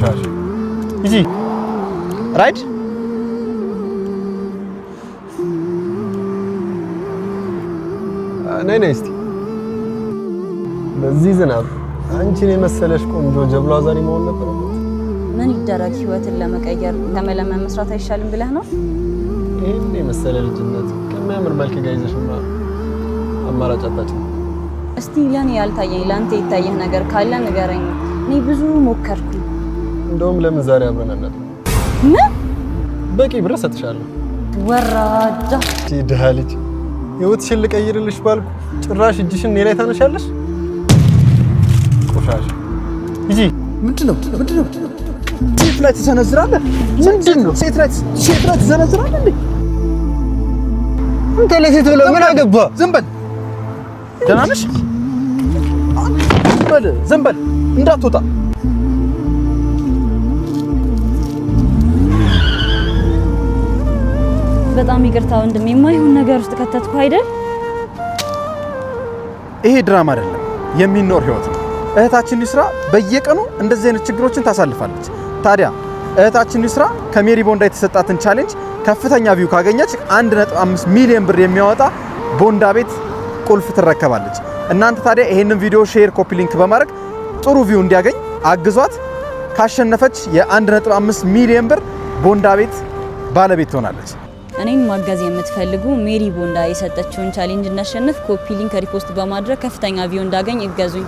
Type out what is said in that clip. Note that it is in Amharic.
ቆሻሻ ሂጂ። ራይድ። ነይ ነይ እስቲ። በዚህ ዝናብ አንቺን የመሰለሽ ቆንጆ ጀብሎ አዛሪ መሆን ነበረበት። ምን ይደረግ፣ ህይወትን ለመቀየር ከመለመን መስራት አይሻልም ብለህ ነው? ይህን የመሰለ ልጅነት ከሚያምር መልክ ጋር ይዘሽማ አማራጭ አታጭም። እስቲ ለኔ ያልታየኝ ለአንተ የታየህ ነገር ካለ ንገረኝ። እኔ ብዙ ሞከርኩኝ። እንደውም ለምን ዛሬ አብረን አናድርም? ምን? በቂ ብር እሰጥሻለሁ። ወራዳ! እቺ ድሃ ልጅ ህይወትሽን ልቀይርልሽ ባልኩ ጭራሽ እጅሽን እኔ ላይ ታነሻለሽ። ቆሻሻ ሂጂ። ምንድን ነው? ምንድን ነው? ሴት ላይ ትሰነዝራለህ? ምንድን ነው? ሴት ላይ ትሰነዝራለህ እንዴ? አንተ ለሴት ብለህ ምን አገባ? ዝም በል። ደህና ነሽ? ዝም በል፣ ዝም በል፣ እንዳትወጣ። በጣም ይቅርታ ወንድሜ፣ የማይሆን ነገር ውስጥ ከተትኩ አይደል? ይሄ ድራማ አይደለም፣ የሚኖር ህይወት ነው። እህታችን ይስራ በየቀኑ እንደዚህ አይነት ችግሮችን ታሳልፋለች። ታዲያ እህታችን ይስራ ከሜሪ ቦንዳ የተሰጣትን challenge ከፍተኛ view ካገኘች 1.5 ሚሊዮን ብር የሚያወጣ ቦንዳ ቤት ቁልፍ ትረከባለች። እናንተ ታዲያ ይሄንን ቪዲዮ share፣ copy link በማድረግ ጥሩ view እንዲያገኝ አግዟት። ካሸነፈች የ1.5 ሚሊዮን ብር ቦንዳ ቤት ባለቤት ትሆናለች። እኔን ማገዝ የምትፈልጉ ሜሪ ቦንዳ የሰጠችውን challenge እንዳሸንፍ copy link፣ repost በማድረግ ከፍተኛ view እንዳገኝ እገዙኝ።